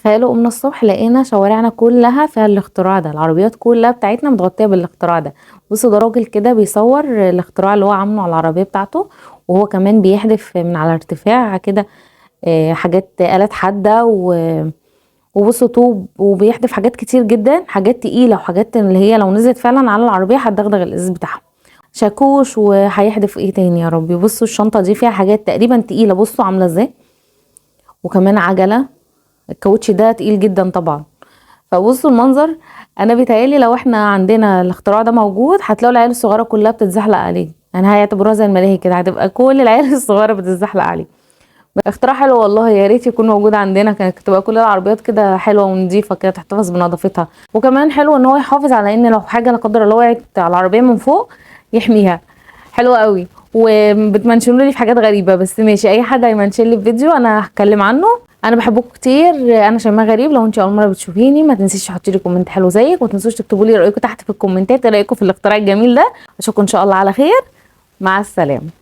تخيلوا قمنا الصبح لقينا شوارعنا كلها فيها الاختراع ده، العربيات كلها بتاعتنا متغطيه بالاختراع ده. بصوا ده راجل كده بيصور الاختراع اللي هو عامله على العربية بتاعته، وهو كمان بيحدف من على ارتفاع كده حاجات آلات حادة وبصوا طوب، وبيحدف حاجات كتير جدا، حاجات تقيلة وحاجات اللي هي لو نزلت فعلا على العربية هتدغدغ الازاز بتاعها. شاكوش، وهيحدف ايه تاني يا ربي. بصوا الشنطة دي فيها حاجات تقريبا تقيلة، بصوا عامله ازاي، وكمان عجله، الكاوتش ده تقيل جدا طبعا. فبصوا المنظر، انا بيتهيألي لو احنا عندنا الاختراع ده موجود هتلاقوا العيال الصغيرة كلها بتتزحلق عليه، يعني هيعتبروها زي الملاهي كده، هتبقى كل العيال الصغيرة بتتزحلق عليه. اختراع حلو والله، يا ريت يكون موجود عندنا، كانت تبقى كل العربيات كده حلوة ونظيفه كده، تحتفظ بنظافتها. وكمان حلو ان هو يحافظ على ان لو حاجة لا قدر الله وقعت على العربية من فوق يحميها. حلوة قوي. وبتمنشنوا لي في حاجات غريبة، بس ماشي، اي حد هيمنشن لي في فيديو انا هتكلم عنه. انا بحبكم كتير، انا شيماء غريب. لو انت اول مرة بتشوفيني ما تنسيش تحطي لي comment حلو زيك، وما تنسوش تكتبوا لي رايكم تحت في الكومنتات، ايه رايكم في الاختراع الجميل ده. اشوفكم ان شاء الله على خير، مع السلامة.